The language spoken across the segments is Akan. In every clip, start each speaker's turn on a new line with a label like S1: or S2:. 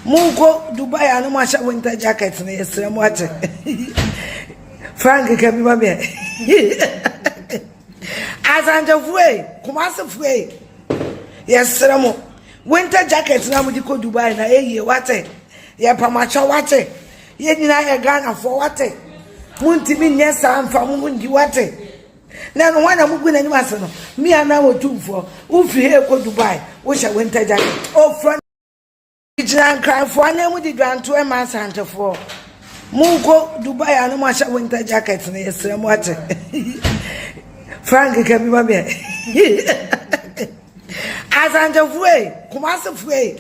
S1: Monkɔ Dubai a na moahyɛ winter jacket no yɛsrɛ mo ate. Frank ka bi ma me. Asantefoɔ ei, Kumasefoɔ ei, yɛsrɛ mo. Winter jacket na mode kɔ Dubai na ɛyie wate. Yɛpamakyɛ wate. Yɛn nyinaa yɛ Ghanafoɔ wate. Montumi nyɛ saa mfa mo ho ndi wate. Na ɛno hwan na mugu n'anim ase no? Me anaa Otumfoɔ? Wofiri ha rekɔ Dubai, wohyɛ winter jacket. Ofura gyina Nkranfoɔ ananmu de dwantoɔ ma Asantefoɔ. Monkɔ Dubai a na moahyɛ winter jacket no, yɛsrɛ mo ate. Frank ka bi ma me. Asantefoɔ ei, Kumasefoɔ ei,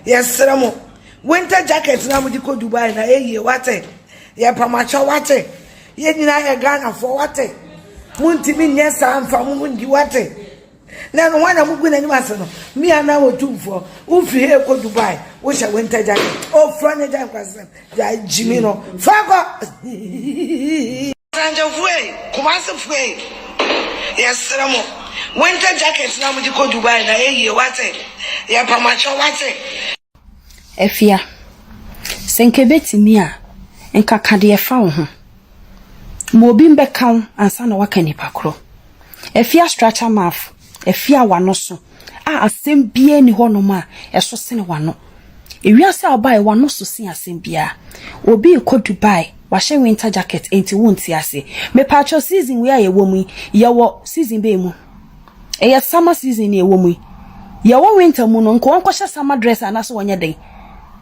S1: yɛsrɛ mo. Winter jacket na mode kɔ Dubai na ɛyie wate. Yɛpamakyɛ wate. Yɛn nyinaa yɛ Ghanafoɔ wate. Montumi nyɛ saa mfa mo ho ndi wate. Na ɛno hwan na mogu n'anim ase no? Me anaa Otumfoɔ? Wofiri ha rekɔ Dubai, wohyɛ winter jacket. Ofura ne gya nkwasasɛm. Gya gyimi no. Fa kɔ. Asantefoɔ ei, Kumasefoɔ ei, yɛsrɛ mo, winter jacket na mode kɔ Dubai na ɛyie wate. Yɛpamakyɛ wate.
S2: Afia, sɛ nka ɛbɛtumi a, nka ka deɛ ɛfa wo ho. Ma obi mbɛka wo ansa na woaka nipa korɔ. Afia structure maf, Afia w'ano so a asɛm biara nni hɔnom a ɛso sene w'ano. Ewiase a wobaeɛ w'ano so sen asɛm biara. Obi rekɔ Dubai, wahyɛ winter jacket enti wonte aseɛ. Mepaakyɛw season wei a yɛwɔ mu yi, yɛwɔ season bɛn mu? Ɛyɛ summer season na ɛwɔ mu yi. Yɛwɔ winter mu no, nka wɔnkɔhyɛ summer dress anaasɛ wɔnyɛ dɛn?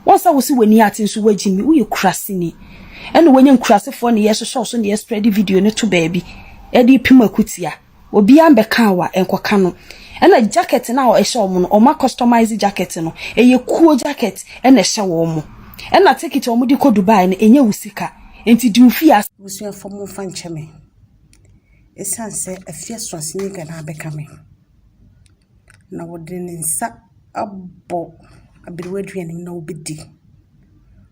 S2: Wɔn sɛ wo se w'ani ate nso woagyi me, woyɛ kuraseni. Ɛna woanya nkurasefoɔ na yɛhyehyɛ wo so na yɛspread video no to baabi ɛde repem akutia. Obiara mbɛkaa wo a, nkɔka no. Ɛna jacket no a ɛhyɛ wɔn no, wɔn a-customize jacket no. Ɛyɛ kuo jacket ɛna ɛhyɛ wɔn. Ɛna ticket a wɔde kɔ Dubai no, ɛnyɛ wo sika. Nti di wo fie ase.
S3: Abusuafoɔ momfa nkyɛ me. Esiane sɛ Afia Schwarzenegger na abɛka me, na ɔde ne nsa abɔ aberewa aduane mu na ɔrebɛdi.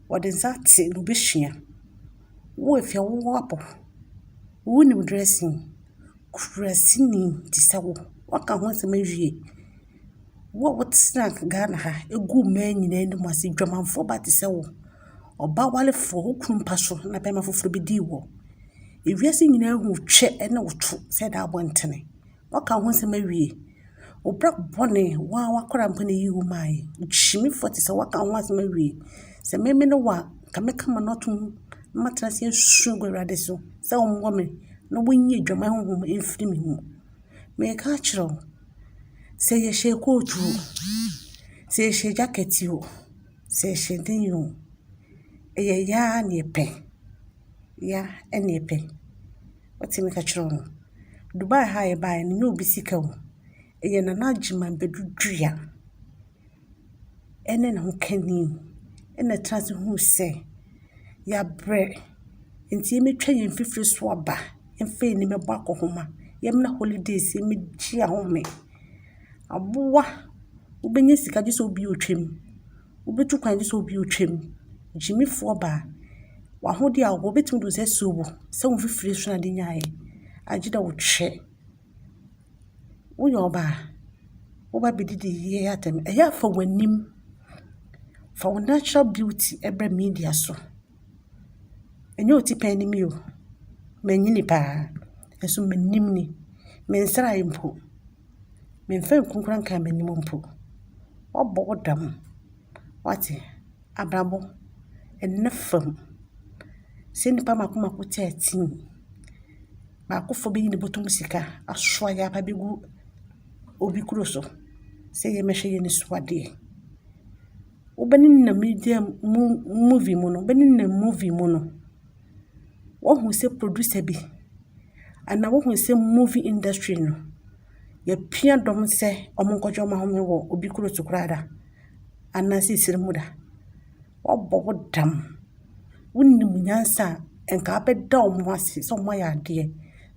S3: Ɔde nsa ate na ɔrebɛsua. Wo Afia wowɔ abɔ, wonim dressing, kuraseni te sɛ wo, woaka ho asɛm awie. Wo a wotena Ghana ha gu mmaa nyinaa anim ase, dwamanfoɔ ba te sɛ wo, ɔbaa warefoɔ, wo kunu mpa so na barima foforɔ bɛdii woɔ. Ewiase nyinaa hu wo twɛ ne wo to sɛ ɛda abɔntene. Woaka wo ho nsɛm awie. Wo bra bɔne, wo ara w'akwadaa mpo na ɛyii wo maeɛ. Gyimifoɔ te sɛ wo, woaka wo ho asɛm awie. Sɛ me me ne wo a, nka mɛka m'ano atom na matena ase asu agu Awurade so sɛ ɔmmoa me na ɔnyi adwaman honhom mfiri me mu. Mereka akyerɛ wo, sɛ yɛhyɛ kootu o, sɛ yɛhyɛ gyakɛte o, sɛ yɛhyɛ den o, ɛyɛ yɛn ara na yɛpɛ. Ya ɛna ɛpɛ. Wote me ka kyerɛ wo no. Dubai ha a yɛbaeɛ no, nyɛ obi sika o. Ɛyɛ Nana Agyeman Badu Dua ɛne ne ho kani ɛna ɛtena ase huu sɛ yɛabrɛ nti yɛmmɛtwa yɛn mfifire so aba mfa yɛn ani mmɛbɔ akɔhoma. Yɛmmra holidays yɛmmɛgye yɛn ahome. Aboa, wobɛnya sika gye sɛ obi retwam. Wobɛtu kwan gye sɛ obi retwam. Gyimifoɔ baa, w'ahodeɛ a wowɔ wobɛtumi de wo nsa asi wo bo sɛ wo mfifire so na wode nyaeɛ agye dɛ wotwɛ. Woyɛ ɔbaa, woba bɛdidi yie atɛm. Ɛyɛ a fa w'anim, fa wo natural beauty brɛ media so. Ɛnyɛ wo tipɛn ne me o, manyini paa nso m'anim ni, mensraeɛ mpo. Memfa nku koraa nkaa m'anim mpo. Woabɔ wo dam. Woate? Abrabɔ, ɛnna fam. Sɛ nnipa mmaako mmaako 13, baakofoɔ bɛyi ne bɔtɔ mu sika asoa de aba abɛgu obi kuro so sɛ yɛmmɛhwɛ yɛn anisoadeɛ. Wobɛnenam media mu movie mu no, wobɛnenam movie mu no, woahu sɛ producer bi anaa woahu sɛ movie industry no, yɛapia dɔm sɛ wɔnkɔgye wɔn ahome wɔ obi kuro so koraa da anaasɛ esiri mu da. Woabɔ wo dam. Wonim nyansa a, nka wobɛda wɔn ase sɛ wɔayɛ adeɛ,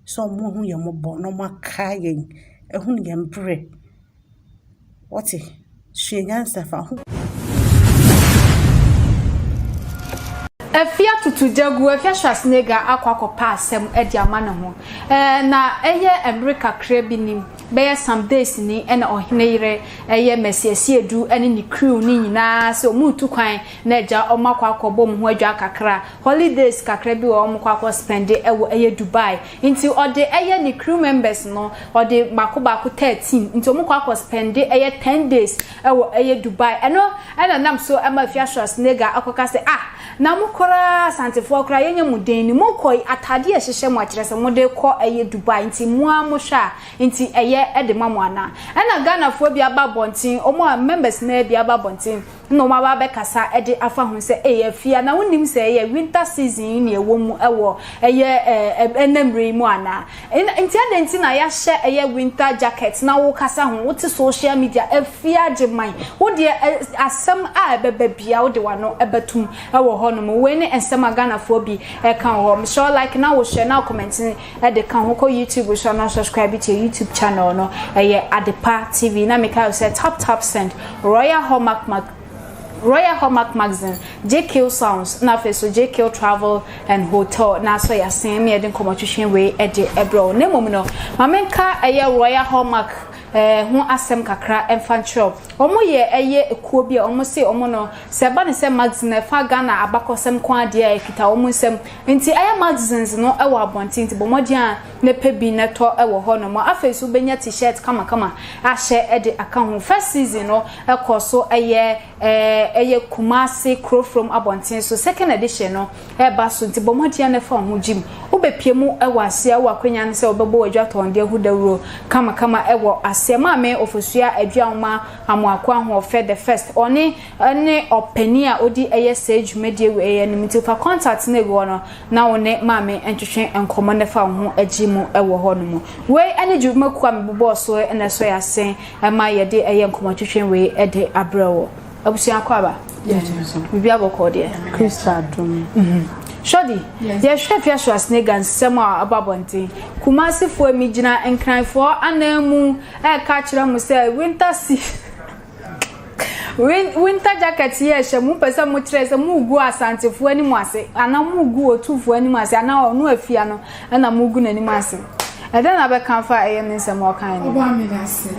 S3: sɛ wɔahu yɛn mmɔbɔ na wɔakae yɛn, ahunu yɛn berɛ. Woate? Sua nyansa fa ho.
S4: Afia tutu gya gu Afia Schwarzenegger akɔ akɔpɛ asɛm de ama ne ho. Ɛɛ na ɛyɛ mmere kakra bi ni, bɛyɛ some days ni ɛna ɔhene yere ɛyɛ Mercy Asiedu ɛne ne crew no nyinaa sɛ wɔn retu kwan na agya wɔn akɔ akɔbɔ wɔn ho adwa kakra, holidays kakra bi wɔ wɔn kɔ akɔ spɛnde ɛwɔ ɛyɛ Dubai. Nti ɔde ɛyɛ ne crew members no ɔde baako baako 13 nti wɔn kɔ akɔ spɛnde ɛyɛ 10 days ɛwɔ ɛyɛ Dubai. Ɛno Ɛna nam so ma Afia Schwarzenegger akɔka sɛ, Ah, na mo koraa Asantefoɔ koraa yɛnyɛ mo den ni, mokɔ yi ataadeɛ a ɛhyehyɛ mo a kyerɛ sɛ mode rekɔ ɛyɛ Dubai nti mo ara mohwɛ a nti ɛyɛ de ma mo anaa? Ɛna Ghanafoɔ bi aba abɔnten, wɔn a members no ara bi aba abɔnten na wɔn aba abɛkasa de afa ho sɛ, Ei Afia, na wonnim sɛ ɛyɛ winter season yi na yɛwɔ mu wɔ ɛyɛ ɛnɛ mmerɛ yi mu anaa? Nti adɛn nti na yɛahyɛ ɛyɛ winter jacket na wokasa ho, wote social media afie agyeman, wo deɛ asɛm a ɛbɛba biara wode w'ano bɛtom wɔ hɔ nom. Wei ne nsɛm a Ghanafoɔ bi ɛka wɔ hɔ. Mesrɛ wo like na wo share na wo comment de ka ho. Kɔ YouTube so na subscribe to your YouTube channel no, ɛyɛ Adepa TV. Na mekae wo sɛ tap tap send Royal Hallmark Mag Royal Hallmark Magazine, JKill Sounds, na afei so JKill Travel and Hotel na asɔ yɛasen ma yɛde nkɔmmɔtwetwe wei de brɛ wo. Na mmom no, ma menka ɛyɛ Royal Hallmark eh, ho asɛm kakra mfa nkyerɛ wo. Wɔn yɛ ɛyɛ ekuo bi a wɔn se wɔn no, sɛ ɛba ne sɛ magazine a ɛfa Ghana abakɔsɛm nko ara deɛ a ɛkita wɔn nsam. Nti ɛyɛ magazines no wɔ abɔnten, nti bɔ mmɔden a na pɛ bi na tɔ wɔ hɔnom. Afei nso wobɛnya t-shirt kamakama ahyɛ de aka ho. First season no kɔ so yɛ ɛyɛ Kumasi Kurofrom abɔnten so. Second edition no reba so nti bɔ mmɔden na fa wo ho gyim. Wobɛpue mu wɔ aseɛ a, wowɔ akwanya no sɛ wobɛbɔ w'adwatɔndeɛ ho dawuro kamakama wɔ aseɛ. Maame Ofosua Aduanwoma Amoako Ahoɔfɛ the first, ɔne ne ɔpanin a ɔdi ɛyɛ saa dwumadie wei anim nti fa contact no agu hɔ no na wo ne maame ntwetwe nkɔmmɔ na fa wo ho gye mu wɔ hɔ nom. Wei ne dwumakuo a mebobɔɔ so na ɛsɔ yɛn asen ma yɛde ɛyɛ nkɔmmɔtwetwe wei de abrɛ wo. Abusua kɔ aba? Biribi abɔkɔɔ deɛ?
S5: Kristo adom.
S4: Shorty, yɛhwɛ Afia Schwarzenegger nsɛm a aba abɔnten. Kumasifoɔ megyina Nkranfoɔ ananmu ɛreka akyerɛ mo sɛ winter season Winter jacket yi a ɛhyɛ mo pɛ sɛ mo kyerɛ sɛ mo gu asantefoɔ anim ase anaa mo gu otufoɔ anim ase anaa ɔno afia no ɛna mo gu n'anim ase ɛdɛn na bɛka fa ɛyɛ ne nsɛm a ɔkae no.
S5: Ɔbaa meda ase.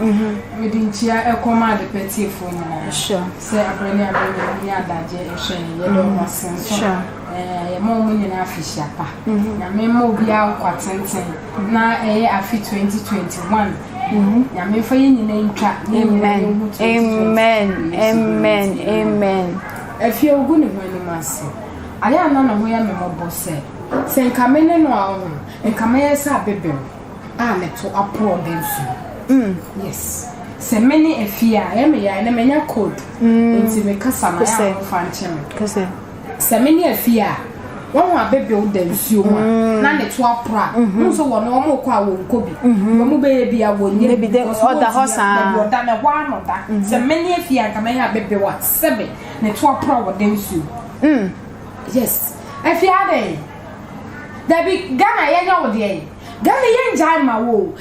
S5: Mede nkyia ɛkɔ ma Adepa tiefoɔ nyinaa.
S4: Sure.
S5: Sɛ aberɛ ne aberɛ nyinaa wɔn nya adagyeɛ ɛhwɛ yɛn. Yɛda wɔn ase nso.
S4: Sure.
S5: Ɛɛ yɛma wɔn nyinaa afehyia pa. Nyame mma obiara nkwa tenten na ɛyɛ afe 2021. Nyame mfa yɛn nyinaa ntwa na yɛn nyinaa yɛnhu 2020.
S4: Amen. Amen. Amen.
S5: Afie ogu ne ho anim ase. Ayɛ a na ne ho yɛ me mmɔbɔ sɛ, sɛ nka me ne no a ɔho, nka mɛyɛ sɛ abebew a ne to aporɔw da nsu mu. Yes. Sɛ me ne Afie a, ɛyɛ me ya, ɛnnɛ manya cold, nti me kasa no ayɛ a momfa nkyɛ me. Sɛ me ne Afie a, Wahu abebew da nsuo mu a, na ne to aporo a, wohu sɛ wɔn wɔn rekɔ a wɔnkɔ bi. Deɛ wɔn bɛyɛ bi a wɔnyɛ bi. Because
S4: Ɔda hɔ saa.
S5: Baabi ɔda no, ɛhɔ ara na ɔda. Sɛ me ne Afie a, nka mɛyɛ abebew a, sɛbe ne to aporo a wɔda nsuo mu. Yes. Afie adɛn? Dabi, Ghana yɛnyɛ wo deɛn? Ghana yɛngyae mma wo o.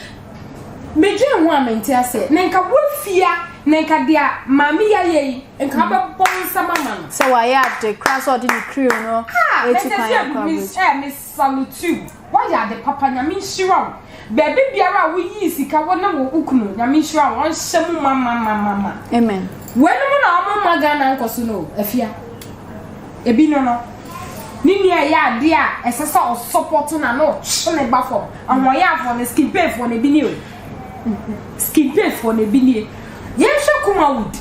S5: Medwen ho a mente aseɛ. Na nka woafia, na nka deɛ maame yi ayɛ yi, nka wobɛbɔ wo nsam ama no.
S4: Sɛ wayɛ ade koraa sɛ ɔde ne crew no
S5: Ah,
S4: atu kwan
S5: Mrs.
S4: akɔ
S5: Miss,
S4: aburokyire.
S5: eh, me salute you. Woayɛ ade papa, Nyame nhyira wo. Baabi biara a woyii sika wo ne wo wo kunu, Nyame nhyira wo, ɔnhyɛ mo ma ma ma ma ma.
S4: Amen.
S5: Weinom na wɔn mma Ghana nkɔ so no o, Afia. Ebi no no, ne nua ɛyɛ adeɛ a ɛsɛ sɛ ɔsɔpɔto no a na ɔtwe ne ba fam. Ahoɔyaafoɔ no, skin pain foɔ no ebi nie o. Skin pain foɔ no ebi nie. Yɛnhwɛ Kumawood.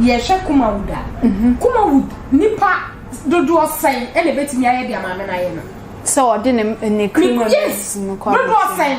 S5: Yɛhwɛ Kumawood a, Kumawood nipa dodoɔ sɛn ɛna ebetumi ayɛ deɛ maame no ayɛ no?
S4: Sɛ ɔde ne ne crew members
S5: Yes,
S4: no kɔ
S5: dodoɔ
S4: abɔnten.
S5: sɛn?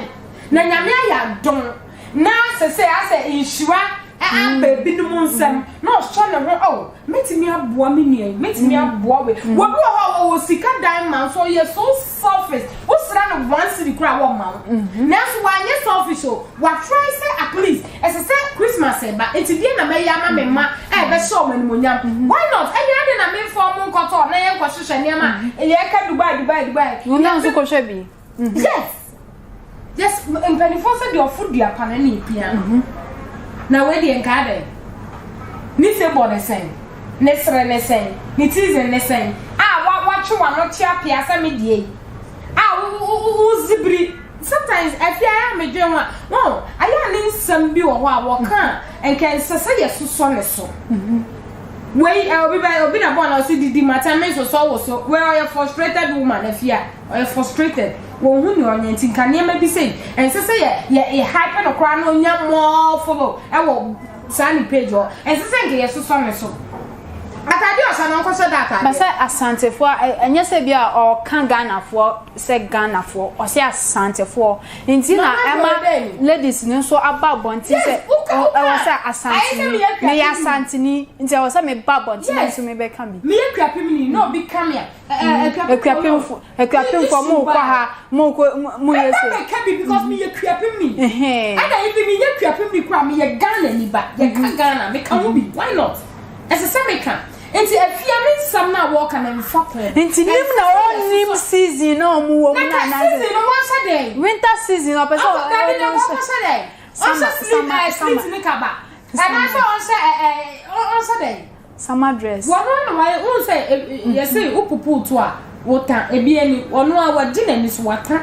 S5: Na Nyame ayɛ adom na sese asɛ nhyira aba ebinom nsam na ɔsɔ ne ho oh mɛtumi aboa me nua yi mɛtumi aboa wei wɔbi wɔ hɔ a wɔwɔ sika dan ma nso ɔyɛ so selfish wosra no one cedi koraa wɔmma wo nanso wanyɛ selfish o watry sɛ at least ɛsɛ sɛ Christmas ɛba nti deɛ na mɛyɛ ama me mma a ɛbɛhyɛ wɔn animonyam why not ɛnyɛ ade na memfa wɔn nkɔtɔ na yɛnkɔhwehwɛ nneɛma a yɛka Dubai Dubai Dubai
S4: Wo nan nso kɔhwɛ bi.
S5: Yes yes mpanimfoɔ sɛ deɛ ɔfo dua pa no na epia no na wei deɛ nka adɛn ne se bɔ ne sɛn ne sere ne sɛn ne season ne sɛn a wa wa. woatwe w'ano te apea sɛ me deɛ yi a wo wo wo wo zibiri sometimes afie ayɛ a medwen ho a wɔn ayɛ a ne nsɛm bi wɔ hɔ a wɔka a nka ɛnsɛ sɛ yɛsosɔ ne so wei ɛ obi bɛ obi na bɔɔ na ɔsi didi mata me nsosɔ wo so wei ɔyɛ frustrated woman afie a ɔyɛ frustrated wɔn ho nea ɔnyɛ nti nka nneɛma bi sei ɛnsɛ sɛ yɛ yɛ yɛ hype no koraa na onya more follow ɛwɔ saa ne page hɔ ɛnsɛ sɛ nka yɛsosɔ ne so atade ɔhyɛ no ɔnkɔhyɛ da atade.
S4: Ba sɛ Asantefoɔ ɛnyɛ sɛ bi a ɔka Ghanafoɔ sɛ Ghanafoɔ ɔsɛ Asantefoɔ nti na ɛma ladies no nso aba abɔnten sɛ ɛwɔ sɛ Asanteni meyɛ Asanteni nti ɛwɔ sɛ meba abɔnten na nso mebɛka bi.
S5: Meyɛ Kuapemni na obi ka me a
S4: Akuapemfo akuapemfo mo kɔ ha mo kɔ mo yɛ
S5: se. Ɛbɛ mɛka bi because mi yɛ kuapem ni. Ɛna ebi mi yɛ kuapem ni kura mi yɛ Ghana ni ba yɛ ka Ghana mi ka ho bi why not ɛsɛ sɛ mi ka nti afia mi nsɛm na wɔka na nfa kɔn.
S4: Nti nim na ɔnim season na ɔmo wɔ mu na
S5: anase. Season no wɔn hyɛ dɛn.
S4: Winter season ɔpɛ sɛ
S5: ɔmo hyɛ dɛn. Ɔnhyɛ slit ɛɛ slit ne kaba anaasɛ ɔnhyɛ ɛɛ ɔnhyɛ dɛn.
S4: Summer dress.
S5: Wɔn ara na wɔayɛ wohu sɛ yɛse wo pupu to a wota ebi ani ɔno a wagye n'ani so wata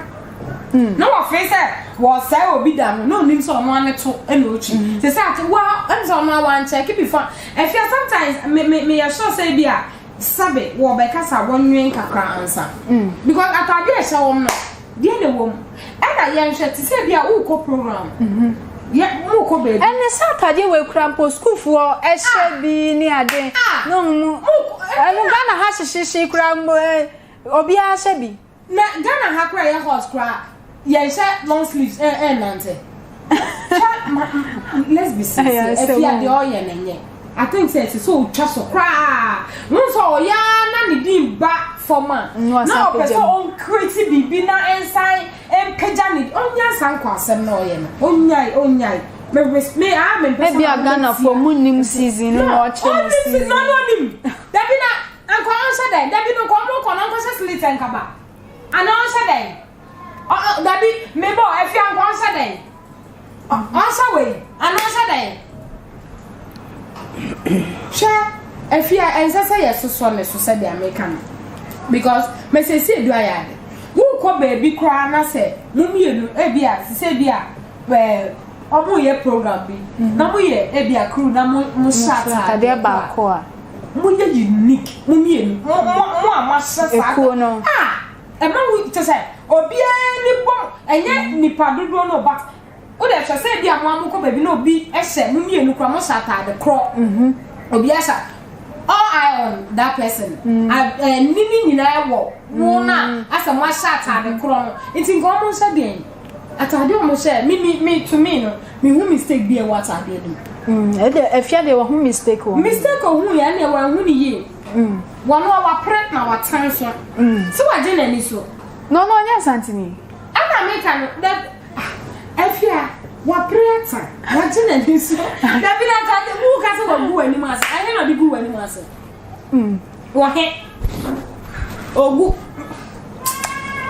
S5: na wɔfee sɛ wɔsɛe obi da no na onim sɛ ɔno ano to na otwi te sɛ ate wa ɛm sɛ ɔno a wankyɛke bi fa ɛfia sometimes me me meyɛ sure sɛ ebi a sɛbe wɔbɛkasa wɔnwen kakra ansa because atade a ɛhyɛ wɔn no Deɛ na ɛwɔ mu. Ɛna yɛnhwɛ te sɛ bi a worekɔ program. Yɛ morekɔ baabi.
S4: Ɛne sɛ atadeɛ wei kura mpo sukuufoɔ ɛhyɛ bi ne ade. Ne ɔmo ɛno Ghana ha hyehyehye kura mpo obiara hyɛ bi.
S5: Na Ghana ha kura yɛ hot kura yɛnhyɛ long sleeves ɛnnante. Hwɛ ma let's be sincere Afia deɛ ɔyɛ no nyɛ. I think sɛ ɛsɛ sɛ ɔtwa so koraa. Wohu sɛ ɔyɛ ara na ne din ba fam a, na ɔpɛ sɛ ɔnkreti biribi na ɛnsan mpagya ne ɔnya saa nkwaasɛm na ɔyɛ no. Ɔnyae, ɔnyae. Me res me ah me mpɛ sɛ
S4: Ebia Ghanafoɔ mu nim season no na ɔkyerɛ mo season.
S5: No, ɔnim ɔnim. Dabi na anka ɔnhyɛ dɛn? Dabi no nka ɔmo kɔ no ɔnkɔhyɛ slit nkaba. Anaa ɔnhyɛ dɛn? Ɔ ɔ dabi mebɔ afia nka ɔnhyɛ dɛn? Ɔnhyɛ wei anaa ɔnhyɛ dɛn? Hwɛ afia ɛnsɛ sɛ yɛsosɔ ne so sɛdeɛ meka no because mɛsɛsi edu ayɛ ade. Wokɔ baabi koraa na sɛ mo mmienu ebi a sɛ ebi a ɛɛ ɔmo yɛ program bi na mo yɛ ebi a crew na mo mo hyɛ ataadeɛ
S4: baako a
S5: mo yɛ unique mo mmienu mo mo mo a mo ahyɛ saa
S4: ekuo no
S5: ah Ɛma wo kyɛ sɛ obiara ani bɔ ɛnyɛ nipa dodoɔ no but wo deɛ hwɛ sɛ ebi a mo a mokɔ baabi na obi hyɛ mo mmienu kora mo hyɛ ataade korɔ mhm. obi ahyɛ all eye on that person mm. ɛni ne nyinaa wɔ wo na mm. asɛ mo ahyɛ ataade korɔ no nti nka wɔn nhyɛ deɛn ataade wɔn hyɛ mi mi mi to me no mi hu mistake bi ɛwɔ ataadeɛ no
S4: mu. Ɛdeɛ ɛfia deɛ wɔn ho mistake wɔ.
S5: Mistake ohun yɛ ɛna wɔn ho ne yie. Wɔno a wapere na watan so. Sɛ wagye n'ani so.
S4: Na ɔno ɔnyɛ Asanteni.
S5: Ɛna meka no dɛ ah Afia wapere atan wagye n'ani so. Dabi na nka wo ka sɛ wagu w'anim ase ɛhe na ɔde gu w'anim ase? Wɔ he? Ogu.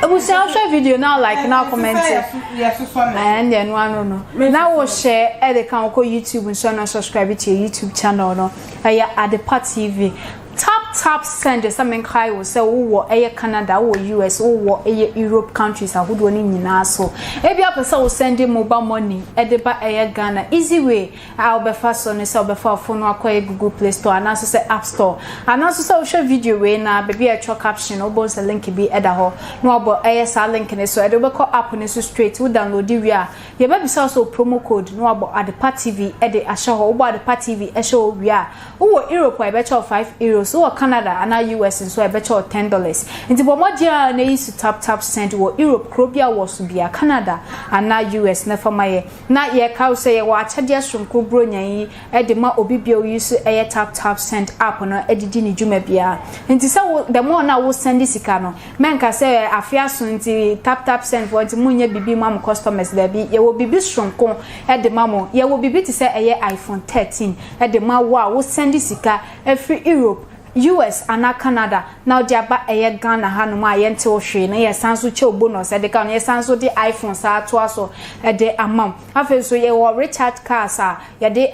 S4: Abusua wohwɛ video na like na comment. Ɛn deɛ no ano no. Na wo share ɛde ka wokɔ YouTube nso na subscribe to your YouTube channel no. Ɛyɛ Adepa TV. Tap tap send sɛ menkae wo sɛ wowɔ ɛyɛ Canada, wowɔ US, wowɔ ɛyɛ Europe countries ahodoɔ no nyinaa so. Ebi apɛ sɛ wo send mobile money ɛde ba ɛyɛ Ghana. Easy way a wobɛfa so ne sɛ wobɛfa wo phone no akɔ ɛyɛ Google Play Store anaa nso sɛ App Store. Anaa nso sɛ wohwɛ video wei na baabi a ɛtwerɛ caption no wobɛhu sɛ link bi ɛda hɔ na wabɔ ɛyɛ saa link no so ɛde wobɛkɔ app no so straight wo download wie a Yɛbɛbisa wo sɛ wo promo code na wabɔ Adepa TV de ahyɛ hɔ. Wobɔ Adepa TV hyɛ hɔ wie a, wowɔ Europe a yɛbɛkyɛ wo €5, wowɔ Canada anaa US nso a yɛbɛkyɛ wo $10. Nti bɔ mmɔden ara na yi so Tap Tap Send wɔ Europe kuro biara wowɔ so biara, Canada anaa US na fa ma yɛ. Na yɛkae wo sɛ yɛwɔ akyɛdeɛ soronko Buronya yi de ma obi biara oyi so ɛyɛ Tap Tap Send app no de di ne dwuma biara. Nti sɛ wo the more no a wo send sika no, Mɛnka sɛ afe aso nti tap tap send foɔ nti monyɛ biribi mma mo customers daabi yɛwɔ biribi soronko de ma mo yɛwɔ biribi te sɛ ɛyɛ iPhone 13 de ma wo a wo send sika firi Europe US anaa Canada na wode aba ɛyɛ Ghana hanom a yɛnte wo hwee na yɛsan nso kyɛ wo bonus de ka ho na yɛsan nso de iPhone saa toa so de ama wo. Afei nso yɛwɔ recharge cards a yɛde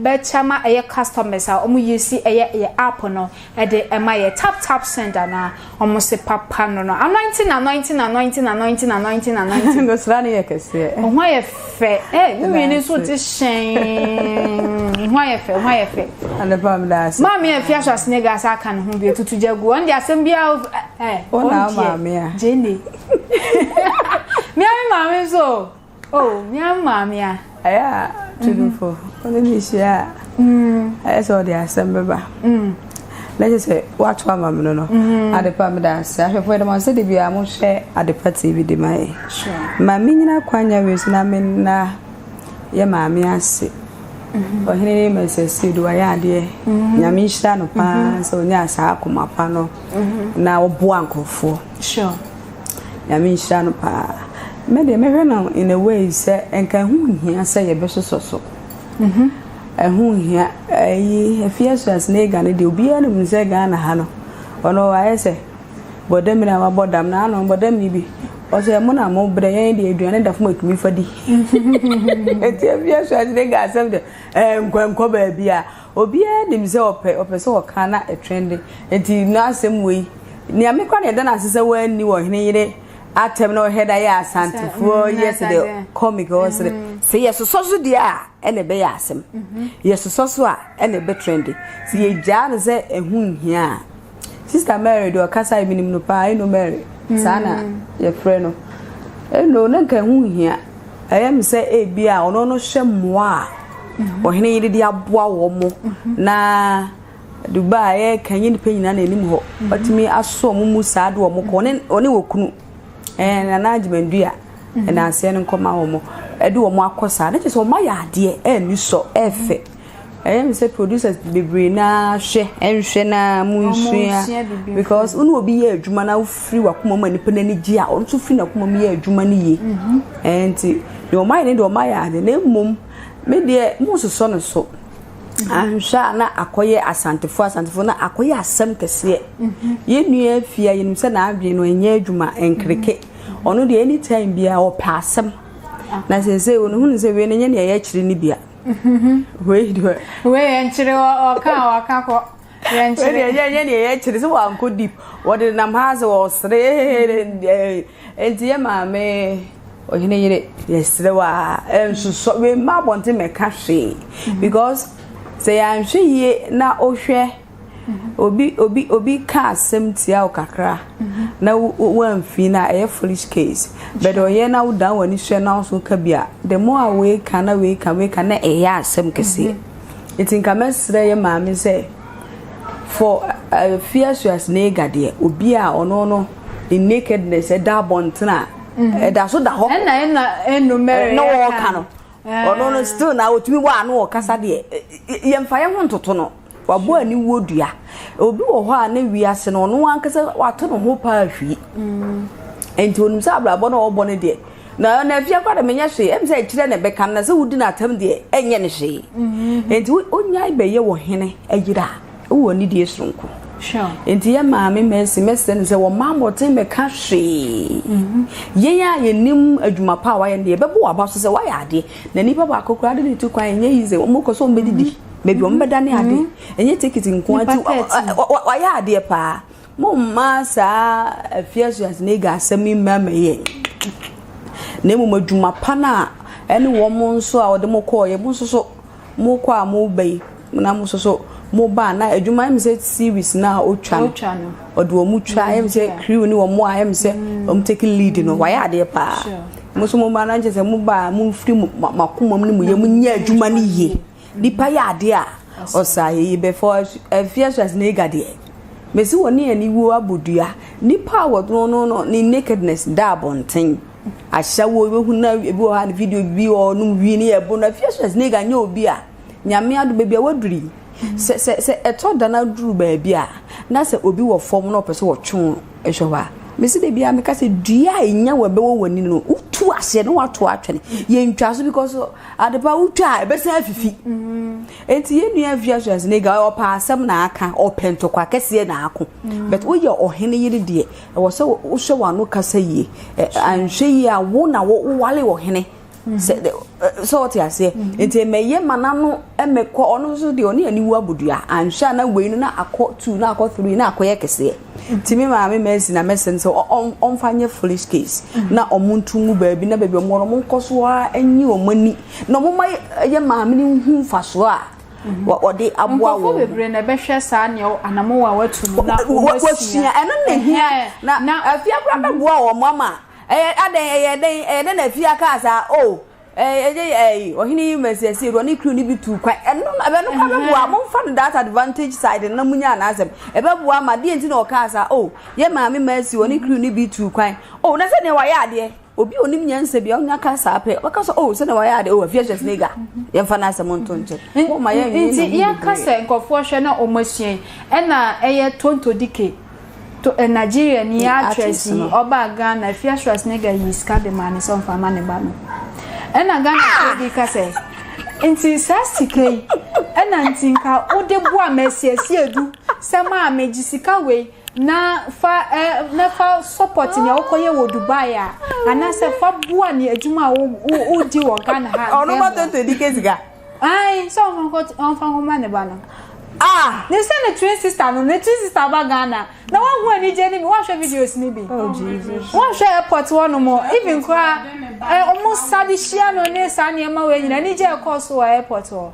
S4: bɛkyɛ ama ɛyɛ customers a wɔn use ɛyɛ yɛ app no de ma yɛ. Tap tap send anaa wɔn se papa no no. Anointing anointing anointing anointing anointing anointing.
S6: Ngosra no yɛ kɛseɛ.
S4: Ho ayɛ fɛ. Eh, me wie ni nso te hyɛn. Ho ayɛ fɛ, ho ayɛ fɛ.
S6: Adepa meda ase.
S4: Maame afi aso asene ga asa aka ne ho bi tutu gya gu. Ɔno de asɛm biara eh.
S6: Wo na maame a.
S4: Jene. Me ame maame nso. Oh, me ame maame a.
S6: Ɛyɛ a tudufo wo ne no hyia a ɛyɛ sɛ ɔde asɛm bɛba. Na kyerɛ sɛ woato ama me no no. Adepa meda ase. Ahwɛfo yɛda mo ase de biara mohwɛ Adepa TV de ma yɛn. Ma menyina kwanya wei so na menna yɛ maame ase. Ɔhene ne Mɛsɛsi do wayɛ adeɛ. Nyame nhyira no paa sɛ ɔnyaa saa akoma pa no na ɔboa nkurɔfoɔ. Nyame nhyira no paa. Me deɛ mɛhwɛ no in a way sɛ nka ɛho nhia sɛ yɛbɛsosɔ so. Ɛho nhia. Ɛyi Afia Schwarzenegger no deɛ obiara nim sɛ Ghana ha no ɔno wayɛ sɛ bɔdamini a wabɔ dam na ano bɔdamini bi ɔsɛ mo na mo brɛ yɛn deɛ aduane da fam atumi fa di. Eti Afia Schwarzenegger asɛm deɛ ɛnkɔ nkɔ baabi a Obiara nim sɛ ɔpɛ ɔpɛ sɛ ɔka na ɛtrɛnde nti n'asɛm wei nea me kora na ɛda n'ase sɛ wanni ɔhene yere atɛm na ɔhwɛ da yɛ asantefoɔ yɛ sɛ deɛ comic ɔsere sɛ yɛsosɔ so deɛ a ɛna ɛbɛyɛ asɛm yɛsosɔ so a ɛna ɛbɛ trɛnde sɛ yɛgyaa no sɛ ɛho nhia a Sister Mary deɛ ɔkasa yi menim no paa Eno Mary saa na yɛfrɛ no Eno na nka ɛho nhia Ɛyɛ me sɛ ebia ɔno no hwɛ mmoa a ɔhene yere de aboa wɔn na Dubai a yɛreka nyɛ nipa nyinaa na anim hɔ watumi asɔ wɔn mu saa de wɔn kɔ ɔne ɔne wɔ kunu ɛɛ Nana Agyemandua ɛna aseɛ no nkɔma wɔn ɛde wɔn akɔ saa ne kyerɛ sɛ wɔn ayɛ adeɛ ɛni sɔ ɛɛfɛ. Ɛyɛ me sɛ producers bebree naa hwɛ nhwɛ na mo nsua because wo ne obi yɛ adwuma na wofiri wakoma mu a nipa n'ani gye a ɔno nso firi n'akoma mu yɛ adwuma no yie mhm. ɛnti deɛ ɔmo ayɛ ne deɛ ɔmo ayɛ ade na mmom me deɛ mo sosɔ no so mhm. ahwɛ a na akɔyɛ asantefo asantefo na akɔyɛ asɛm kɛseɛ mhm. yɛn nua afia yɛnim sɛ n'adwene no ɛnyɛ adwuma nkreke ɔno deɛ anytime biara ɔpɛ asɛm na sɛ sɛ ɔno hunu sɛ wei no nyɛ nea ɛyɛ akyiri no bia.
S4: Wei deɛ. Wei yɛn kyerɛ ɔka a waka kɔ.
S6: Yɛn kyerɛ. Wei deɛ yɛn deɛ yɛn kyerɛ sɛ wankɔ deep wɔde nam ha sɛ wɔsere nti yɛ maame ɔhene yere yɛsrɛ wa nsusɔ wei mma abɔnten mɛka hwee because sɛ yɛanhwɛ yie na wohwɛ. Obi obi obi ka asɛm tia wo kakra na woamfi no a ɛyɛ foolish case but ɔyɛ na wodan w'ani hwɛ na wo ka bi a the more a wei ka na wei ka wei ka na ɛyɛ asɛm kɛseɛ nti nka mɛsrɛ yɛ maame sɛ for uh, Fiasua Snega deɛ obi a ɔno no ne nakedness ɛda abɔnten a ɛda so da hɔ
S4: ɛna ɛna ɛnu
S6: na wɔka no ɔno no still na ɔtumi wɔ ano ɔkasa deɛ yɛmfa yɛn ho ntoto no Wabɔ aniwuo dua. Obi wɔ hɔ a ne wiase no ɔno ankasa wato ne ho paa hwii. Nti onim sɛ abrabɔ no a ɔbɔ no deɛ na na afia koraa de menyɛ hwee ɛm sɛ akyirɛ na ɛbɛka no na sɛ wodi no atam deɛ ɛnyɛ ne hwee. Nti onyae bɛyɛ wɔ hene ayira a wowɔ anidie soronko. Nti yɛ maame Mercy mɛsrɛ no sɛ wɔma mmɔten mɛka hwee. Yɛn a yɛnim adwuma pa a wayɛ no deɛ yɛbɛbɔ waba so sɛ wayɛ adeɛ na nipa baako koraa de ne tu kwan ɛnyɛ easy wɔn kɔ sɛ wɔn bɛdidi. Baabi wɔn bɛda ne ade. Mm-hmm. Ɛnyɛ tekiti nko ara ti wayɛ adeɛ paa. Mo mma saa afia Schwarzenegger asɛm yi mma mɛyɛ. Na mmom adwuma pa no a ɛne wɔn nso a wɔde mo kɔɔyɛ mo nso so mo kɔ a mo ba yi na mo nso so mo ba na adwuma ɛmi sɛ series na otwa no ɔde wɔn twa ɛmi sɛ crew ne wɔn a ɛmi sɛ mm. wɔn take lead no wayɛ adeɛ paa mo nso mo ba na nkyɛn sɛ mo ba mo nfiri mo akoma mu ne mo yɛ mo nyɛ adwuma no yie. Nipa yɛ adeɛ a ɔsa ayɛyi bɛfɔ afia Schwarzenegger deɛ mesi wɔ ne aniwuo abɔ dua nipa a wɔno no no ne nakedness da abɔnten ahyɛ wo ebehu na ebi wɔ ha ne video bi ɔnom wi ne ɛbo no afia Schwarzenegger nyɛ obi a nyame ado baabi a waduri sɛ sɛ sɛ ɛtɔ da na duru baabi a na sɛ obi wɔ fam na ɔpɛ sɛ ɔtwe hwɛ hɔ a. Mese da biara meka sɛ dua a ɛnya wɔ ɛbɛwɔ w'ani no wotu aseɛ na woato atwene. Yɛntwa so because adepa wotwa a ɛbɛsan afifi. Enti yɛn nua Afia Schwarzenegger ɔpɛ asɛm na aka, ɔpɛ ntɔkwa kɛseɛ na ako. But woyɛ ɔhene yere deɛ ɛwɔ sɛ wohwɛ w'ano kasa yie. Anhwɛ yie a wo na wowale ɔhene. Sɛ sɛ ɔte aseɛ nti mɛyɛ ma n'ano mɛkɔ ɔno nso deɛ ɔne aniwu abodua anhwɛ a na wei no na akɔ two na akɔ three na akɔyɛ kɛseɛ nti me maame mɛsi na mɛsɛ no sɛ ɔmfa nyɛ foolish case na ɔmo nto ngu baabi na baabi ɔmo wɔ no ɔmo nkɔ so ara nyi ɔmo ani na ɔmo ma yɛ maame no hu mfasoɔ a wɔde aboa wɔn.
S4: Nkurɔfoɔ bebree na ɛbɛhwɛ saa nea anammɔn a watu no na
S6: wɔasua. Ɛno na ehia na afie akora bɛboa wɔn ama Ɛyɛ adɛn, ɛyɛ dɛn, ɛyɛ dɛn na Afia kaa saa? Oh, ɛyɛ ɛyi, ɔhene yi mɛsiasie do, ɔne crew no bi tuu kwan. Ɛno no, ɛbɛ no kora bɛboa. Momfa no that advantage side no na munya n'asɛm. Ɛbɛboa ma deɛ nti na ɔkaa saa. Oh, yɛ maame Mercy, ɔne crew no bi tuu kwan. Oh, na sɛdeɛ wayɛ adeɛ. Obi a onim nyansa bi a ɔnya ka saa pɛ, ɔbɛka sɛ, oh, sɛdeɛ wayɛ adeɛ. Oh, Afia Schwarzenegger, yɛmfa n'asɛm nto nkyɛn. Momma yɛnnwene
S4: Nti
S6: ne ho
S4: yɛka
S6: bebree.
S4: sɛ nkurɔfoɔ hwɛ na wɔn asua yi, ɛna ɛyɛ Tonto Dike. To eh, Nigeria ni actress yi ɔbaa Ghana Afia Schwarzenegger yi sika de maa ne sɛ ɔmfa ma ne ba no. Ɛna Ghana fo bi ka sɛ nti saa sika yi ɛna nti nka wode boa ma asiesie du sɛ maa megye sika wei na fa eh, na fa support nea wokɔyɛ wɔ Dubai a anaasɛ fa boa ne adwuma a wodi wɔ Ghana ha.
S6: Ɔno ma tonto di ke sika.
S4: Ae, sɛ ɔmfa nkɔ ɔmfa nkɔma ne ba no.
S6: Ah!
S4: Ne sɛ ne twin sister no, ne twin sister ba Ghana. Na wahu anigye no bi, wanhwɛ videos no bi.
S6: Oh Jesus.
S4: Wanhwɛ airport hɔ nom, even koraa, eh, ɔmo sa de hyia no ne saa nneɛma wei nyina, anigye a ɛkɔɔ so wɔ airport hɔ.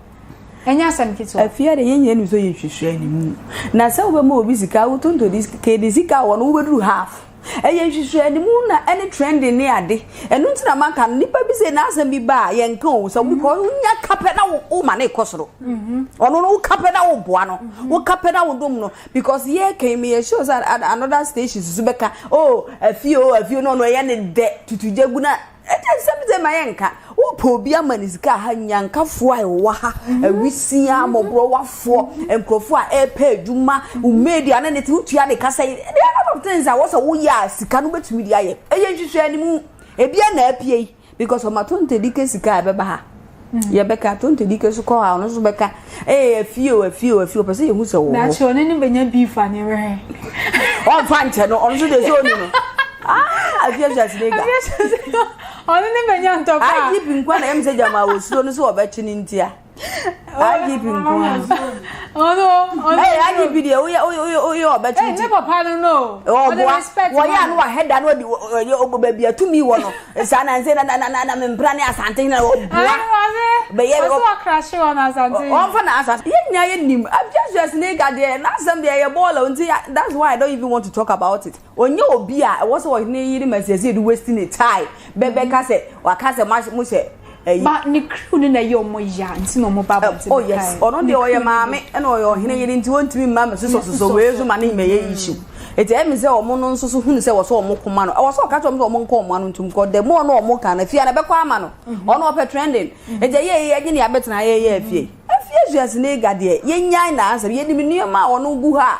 S4: Ɛnyɛ asɛm ketewa.
S6: Afia de yɛn nyinaa nim sɛ ɔyɛ nhwehwɛanimu. Na sɛ wobɛma obi sika, wotontɔ di kɛde sika wɔ no wobɛduru half. Ɛyɛ nhwehwɛanimu na ɛne trending ne ade. Ɛno nti na maka no, nipa bi sɛ n'asɛm bi ba a, yɛnka o. Sɛ because wonya ka pɛ na woma no kɔ soro. Ɔno no woka pɛ na woboa no. Woka pɛ na wodom no. Because yɛka yi, meyɛ sure sɛ another station nso bɛka, oh, afie o, afie no ɔno ɛyɛ ne dɛ, tutugya gu na Ɛdeɛ nsɛm dze ma yɛnka. Wopɛ obi ama ne sika a ha nyankafoɔ a ɛwɔ ha, awisia, mmɔborɔwafoɔ, nkurɔfoɔ a ɛrepɛ adwuma, wo maid a ne ne te wotua ne ka sɛ there are a lot of things a wɔsɛ woyɛ a sika no wobɛtumi de ayɛ. Ɛyɛ nhwehwɛanimu. Ebia na apue yi because ɔma tontedi ke sika a ɛbɛba ha. Yɛbɛka tontedi ke so kɔ ha ɔno nso bɛka ee afie o afie o afie o pɛ sɛ yɛhu sɛ wɔ hɔ.
S4: Daakye ɔne no bɛnya beef a ne werɛ.
S6: Ɔmfa nkyɛ no ɔno nso deɛ sɛ ɔni no. Ah afie Schwarzenegger.
S4: Ɔne no bɛnya ntɔkwa.
S6: IGP nkoa na ɛm sɛ gyama wɔsuro no sɛ wɔbɛkye no ntia. IGP nkoa.
S4: Ɔno ɔno.
S6: Ɛyɛ IGP deɛ woyɛ woyɛ woyɛ ɔbɛkye nti.
S4: Ne papa no no.
S6: Ɔboa wɔyɛ ano wahɛ da no ɔde ɔyɛ ɔbɔ baabi atumi wɔ no. Saa na nse na na na na mempra ne asante na ɔboa.
S4: Bɛyɛ ɔsɛ ɔkrahye wɔ na asante.
S6: Ɔmfa na asante. Yɛn nyinaa yɛ nim. Abia Schwarzenegger deɛ n'asɛm deɛ ɛyɛ bɔɔla nti that's why I don't even want to talk about it. Ɔnyɛ obi a ɛwɔ sɛ ɔne yere ma siesie de waste ne time bɛbɛka sɛ waka sɛ mo hyɛ
S4: ɛyi. Ba ne crew no na ɛyɛ ɔmo ya nti na ɔmo ba abɔnten
S6: Oh yes, ɔno deɛ ɔyɛ maame ɛna ɔyɛ ɔhene yere nti wɔntumi mma mɛ sosɔ sosɔ wei so ma ne mɛyɛ issue. Eti ɛyɛ mi sɛ ɔmo no nso so hunu sɛ wɔ sɛ ɔmo koma no ɛwɔ sɛ ɔka kyerɛ ɔmo sɛ ɔmo nkɔ ɔmo ano ntum kɔ the more no ɔmo ka no afia no ɛbɛkɔ ama no ɔno ɔpɛ trending eti ɛyɛ yɛ ɛgye ne abɛtena yɛ yɛ afie afie Schwarzenegger deɛ yɛnyan na asɛm yɛnim nneɛma a ɔno gu ha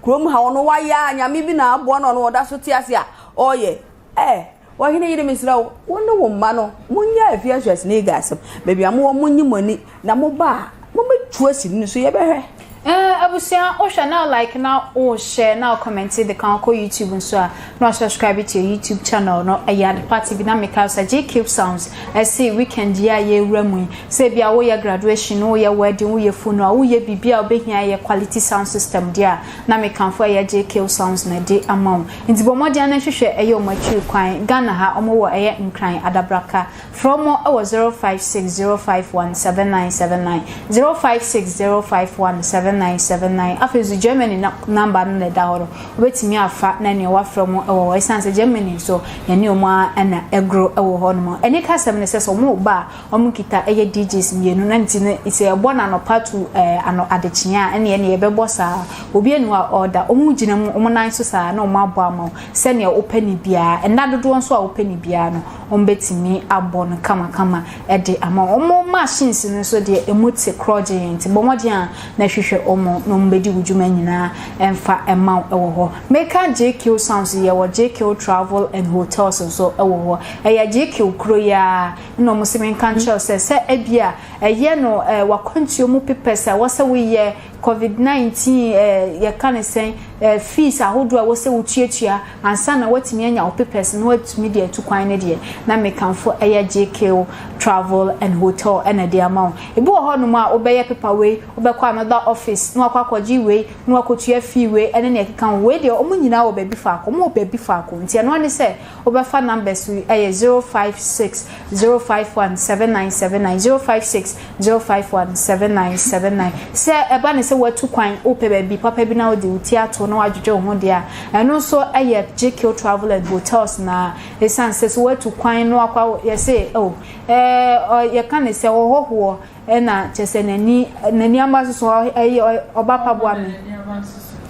S6: kurom ha ɔno wayɛ a nyame bi na aboa no ɔno ɔda so te ase a ɔyɛ eh Ɔhene yere, mesrɛ wo, wo ne wo mma no, monyɛ Ephesus ne Gaza baabi a mowɔ, monyi mo ani, na moba a, mommɛtu asi no so, yɛbɛhwɛ.
S4: Eh abusua wo hwɛ na wo like na wo share na wo comment de ka wo kɔ YouTube nso a na wa subscribe to your YouTube channel no ɛyɛ Adepa TV na meka sɛ J Cube Sounds ɛse weekend yi a yɛwura mu yi sɛ bia woyɛ graduation woyɛ wedding woyɛ funeral woyɛ biribi a wobɛhia ɛyɛ quality sound system deɛ a na mekamfo ɛyɛ J Cube Sounds na ɛde ama wo Nti bɔ mmɔden na hwehwɛ ɛyɛ wɔn akyiri kwan. Ghana ha wɔn wɔ ɛyɛ Nkran, Adabraka. Frɛ wɔn wɔ 056051 7979, 056051 7979. Afei nso Germany na number no na ɛda hɔ no, wobɛtumi afa na nea wafrɛ wɔn wɔ hɔ. Ɛsiane sɛ Germany nso yɛne wɔn ara na ɛgoro wɔ hɔ nom. Anikasɛm ne sɛ sɛ wɔn reba a, Wɔn kita yɛ DJs mmienu na nti no sɛ yɛbɔ no anɔpa to ɛɛ ano adekyee a ɛne ɛne yɛbɛbɔ saa. Obi ɛni hɔ a ɔda. Wɔn gyina mu wɔn nan so saa na wɔn abɔ ama wo sɛnea wopɛ no biara. Nna dodoɔ nso a wopɛ no biara no wɔn bɛtumi abɔ no kamakama de ama wo. Wɔn machines no nso deɛ ɛmu te korɔgyee nti bɔ mmɔden a na hwehwɛ. nkɔhwehwɛ wɔn na wɔbɛdi wo dwuma nyinaa mfa mma wo wɔ hɔ. Meka JQ Sounds yɛwɔ JQ Travel and Hotels nso wɔ hɔ. Ɛyɛ JQ kuro yi ara na wɔn se menka nkyerɛ wo sɛ sɛ ebia ɛyɛ no eh, w'akwantuo mu papers a ɛwɔ sɛ woyɛ, covid 19 eh, yɛka ne sɛn eh, fees ahodoɔ a ɛwɔ sɛ wotuatua ansa na woatumi anya wo papers na woatumi de atu kwan no deɛ, na mekamfo ɛyɛ JQ Travel and Hotel ɛna ɛde ama wo. Ebi wɔ hɔnom a wobɛyɛ paper wei, wobɛkɔ another office na wakɔ akɔgye wei, na wakɔtua fee wei ɛne nea ɛkeka ho. Wei deɛ wɔn nyinaa wɔ baabi faako, wɔn wɔ baabi faako. Nti ɛno ara ne sɛ wobɛfa numbers yi ɛyɛ 056 051 7979, 056 051 7979. Sɛ ɛba ne sɛ woatu kwan, wopɛ baabi papa bi na wode wo ti ato na woadwedwe wo ho deɛ a, ɛno nso ɛyɛ JQ Travel and Hotels na ɛsiane sɛ sɛ woatu kwan na wakɔ yɛse oh, ɛɛ yɛka ne sɛ ɔhɔhoɔ ɛna kyɛ sɛ n'ani n'ani aba soso ɛyɛ ɔba pa boa me.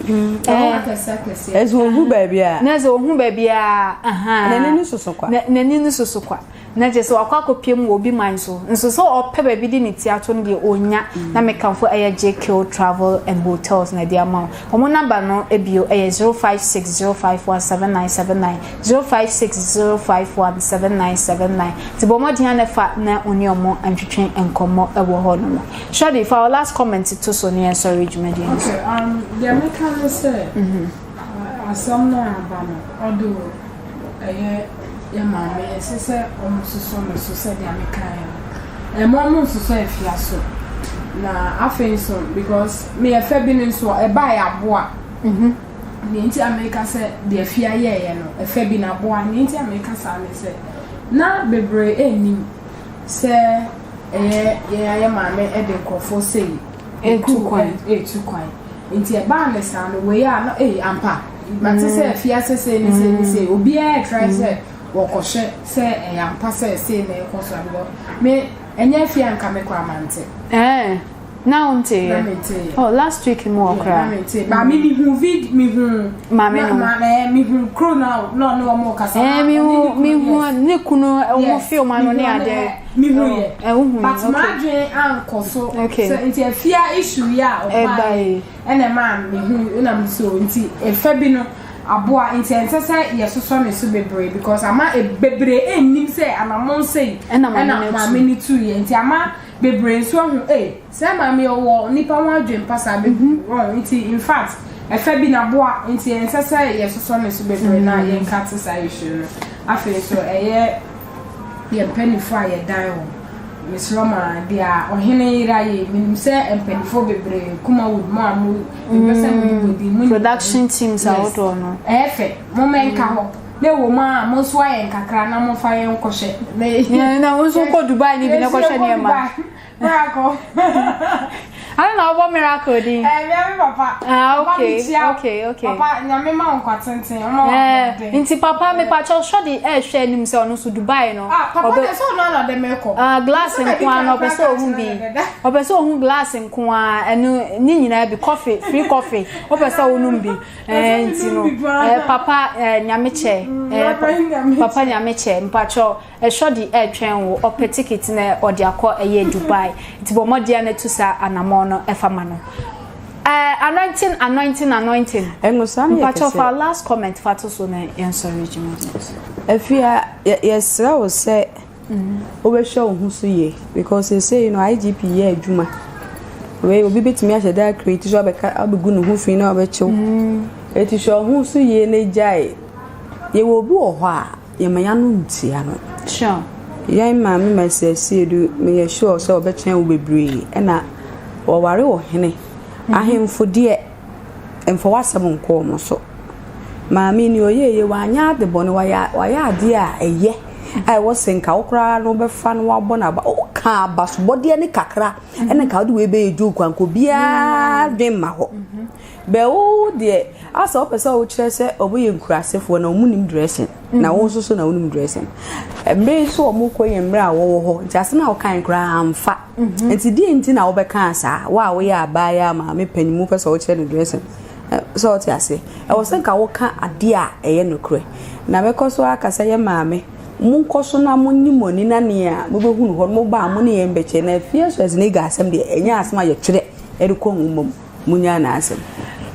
S6: Ɛsɛ ohu baabi a.
S4: Na ɛsɛ ohu baabi a.
S6: N'ani no soso kwa.
S4: N'ani no soso kwa. Na kyerɛ sɛ wakɔ akɔpie mu wɔ obi man so. Nso sɛ ɔpɛ baabi de ne ti ato no deɛ ɔnya. Na mekamfo ɛyɛ JK Travel and Hotels na ɛde ama wo. Wɔn namba no bio ɛyɛ 0560517979, 0560517979. Nti bɔ mmɔden ara na fa na wo ne wɔn ntwetwe nkɔmmɔ wɔ hɔ nom. Shorty, fa wo last comment to so na yɛnsɔre dwumadie no so.
S5: Okay, um, deɛ mɛka ne sɛ, asɛm no a aba no, although ɛyɛ yɛ maame, ɛsɛ sɛ wɔsosɔ no so sɛdeɛ mekaeɛ no. Ɛmma wɔnsosɔ afia so. Na afei nso, because meyɛ fɛ bi no nso, ɛbaeɛ aboa. Nea nti a meka sɛ deɛ afia yɛeɛ no, ɛfɛ bi no aboa. Nea nti a meka saa ne sɛ, na bebree nnim sɛ ɛyɛ yɛn ara yɛn maame de nkurɔfoɔ sei
S4: Etu kwan.
S5: Etu kwan. Nti ɛbaa ne saa no, wei a na ei ampa. Mate sɛ afia sɛ sei ne sei ne sei. Obiara try sɛ wɔkɔhwɛ sɛ ɛyɛ ampa sɛ sei na ɛkɔ so a because me ɛnyɛ afia nka me koraa mante.
S4: Ɛɛ na wonteeɛ?
S5: Na menteeɛ.
S4: Oh last week mu hɔ koraa.
S5: Na menteeɛ. Ba me mehu vid mehu.
S4: Maame no.
S5: Na ma mehu kuro na na ɔne wɔn kasa.
S4: Ɛɛ mehu mehu ne kunu wɔn film ano ne adeɛ.
S5: Mehu yɛ. But m'adwene ankɔ so.
S4: Okay.
S5: Sɛ nti afia issue yi a ɔbaa yi ɛna ɛmaa mehu ɛna me so nti efa bi no aboa nti ɛnsɛ sɛ yɛsosɔ ne so bebree because ama bebree nnim sɛ anamɔn sei
S4: ɛna
S5: maame no tu yɛ nti ama bebree nso ahu ee sɛ maame ɔwɔ nipa ho adwene pa saa bebree wɔn nti in fact ɛfɛ bi na boa nti ɛnsɛ sɛ yɛsosɔ ne so bebree na yɛnka te saa issue no afei nso ɛyɛ yɛn mpanyinfoɔ a yɛdan wɔn mesrɛ mo a deɛ ɔhene yere ayɛ menim sɛ mpanyinfoɔ bebree Kumawood mo a mo mpɛ sɛ mo bobɔ din mo
S4: production teams ahodoɔ no
S5: ɛyɛ fɛ mo mɛnka hɔ na ɛwɔ mu a mo nso ayɛ nkakra na momfa yɛn nkɔhyɛ
S4: na wo nso kɔ Dubai ne bi na kɔhwɛ nneɛma
S5: Miracle.
S4: Ano na ɔbɔ miracle din.
S5: Eh, me ame papa.
S4: Ah,
S5: Papa
S4: okay.
S5: mekyia.
S4: Okay, okay.
S5: Papa nyame ma wo nkwa tenten. Ɔma wo
S4: Eh,
S5: ahoɔden.
S4: nti papa me pa kyɛw sɔde eh hwɛ anim sɛ ɔno nso Dubai no.
S5: Ah, papa de sɛ ɔno ana ɔde me kɔ.
S4: Ah, glass
S5: Sɛ madi
S4: nko ara
S5: kan
S4: no ɔpɛ
S5: koraa
S4: sɛ
S5: ka
S4: ɔhu
S5: kyerɛ
S4: bi.
S5: no dada.
S4: Ɔpɛ sɛ ɔhu glass nko ara ɛno ne nyinaa bi coffee, free coffee. Wopɛ sɛ wonom bi. Eh, nti no. Eh, papa eh nyame kyɛ. Eh, papa nyame kyɛ. Mpakyɛw Ɛsɔ de ɛretwɛn wo, ɔpɛ ticket na ɔde akɔ ɛyɛ Dubai. Nti bɔ mmɔden na tu saa anamɔn no ɛfa ma no. Eh, anointing, anointing, anointing.
S6: Ɛngosa no yɛ
S4: Mpakyɛw
S6: kɛse.
S4: fa last comment fa to so na yɛnsɔre dwumadie no so.
S6: Afia, yɛ yɛsrɛ wo sɛ wobɛhwɛ wo ho so yie because seesei no IGP yɛ adwuma. Wei obi bɛtumi ahyɛ da create so abɛka abɛgu ne ho fi na ɔbɛkye wo. Eti hwɛ wo ho so yie na gyae. Yɛwɔ obi wɔ hɔ a Yɛma y'ano ntua no.
S4: Sure.
S6: Yɛn maame Mercy Asiedu, meyɛ sure sɛ ɔbɛkyɛn wo bebree. Ɛna wɔware ɔhene. Ahemfo deɛ, mfa w'asɛm nkɔ wɔn so. Maame nea ɔyɛeɛ yi, wanyɛ ade bɔne, wayɛ wayɛ adeɛ a ɛyɛ a ɛwɔ sɛ nka wo koraa no wobɛfa no wabɔ no aba. Woka abasobɔdeɛ no kakra ɛna nka wode wei bɛyɛ joke a nka obiara dwen mma hɔ. Bɛ wo deɛ asɛ wopɛ sɛ wokyerɛ sɛ ɔmo yɛ nkurasefoɔ na ɔmo nim dressing na wo nso so na wonim dressing. Mmerɛ yi so ɔmo kɔ yɛ mmerɛ a wɔwɔ hɔ nti asɛm a wokae koraa amfa. Nti deɛ nti na wobɛkaa saa wo a woyɛ abaayewa maame panin mu pɛ sɛ wokyerɛ no dressing sɛ wote aseɛ. Ɛwɔ sɛ nka woka adeɛ a ɛyɛ nokorɛ. Na mɛkɔ so aka sɛ yɛ maame monkɔ so na monyi mo ani na nea mobɛhunu hɔ no moba a mo ne yɛn bɛkyɛ na afie Schwarzenegger asɛm deɛ ɛnyɛ asɛm a yɛtwerɛ de kɔ nwoma mu. Munya n'asɛm.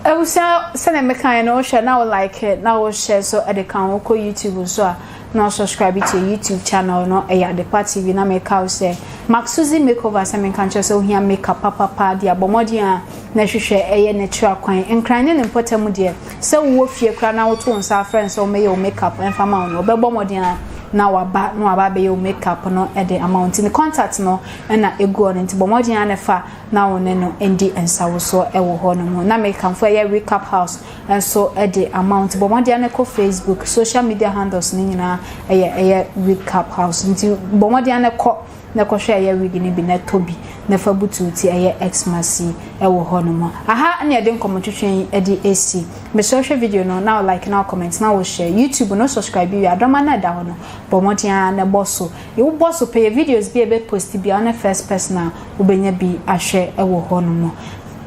S4: Abusua sɛnea mekaeɛ no wohwɛ na wo like na wo share nso de ka ho wokɔ YouTube nso a na wo subscribe to yɛ YouTube channel no ɛyɛ Adepa TV na meka wo sɛ Maxuzi makeover sɛ menka nkyerɛ sɛ wohia makeup papapa de abɔ mmɔden a na hwehwɛ ɛyɛ natural kwan Nkran ne ne mpɔtam deɛ sɛ wowɔ fie koraa na woto wo nsa afrɛ no sɛ ɔmmɛyɛ wo makeup ɛmfa ma wo no ɔbɛbɔ mmɔden a na waba na waba abɛyɛ wo makeup no de ama wo nti ne contact no na ɛgu hɔ no nti bɔ mmɔden a na fa na wo ne no ndi nsawosoɔ wɔ hɔ nom. Na mekamfo ɛyɛ Recap House nso de ama wo nti bɔ mmɔden ara kɔ Facebook, social media handles no nyinaa ɛyɛ ɛyɛ Recap House nti bɔ mmɔden ara kɔ na kɔhwɛ ɛyɛ wig no bi na tɔ bi na fa butu wo ti ɛyɛ Xmas yi wɔ hɔ nom. Aha na yɛde nkɔmmɔtwetwe yi de asi. Mesrɛ wo hwɛ video no na wo like na wo comment na wo share. YouTube no subscribe wie a dɔma no a ɛda hɔ no bɔ mmɔden ara na bɔ so. Wobɔ so pɛ yɛ videos bi a yɛbɛ post biara wo ne first person a wobɛnya bi ahwɛ wɔ hɔ nom.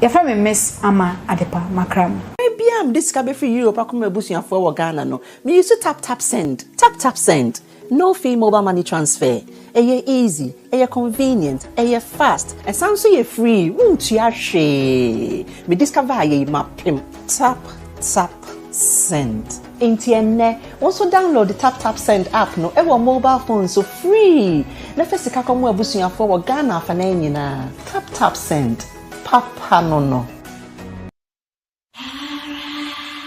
S4: Yɛfrɛ me Miss Ama Adepa Makram.
S7: Berɛ biara a mede sika bɛfiri Europe akɔma m'abusuafoɔ wɔ Ghana no, me use tap tap send, tap tap send, no fee mobile money transfer. Ɛyɛ easy, ɛyɛ convenient, ɛyɛ fast, ɛsan nso yɛ free, wontua hwee. Me discover yei mapem. Tap tap send. Enti ɛnnɛ, wo nso download TapTapSend app no wɔ mobile phone so free na fa sika kɔma w'abusuafoɔ wɔ Ghana afanan nyinaa. TapTapSend, papa no no.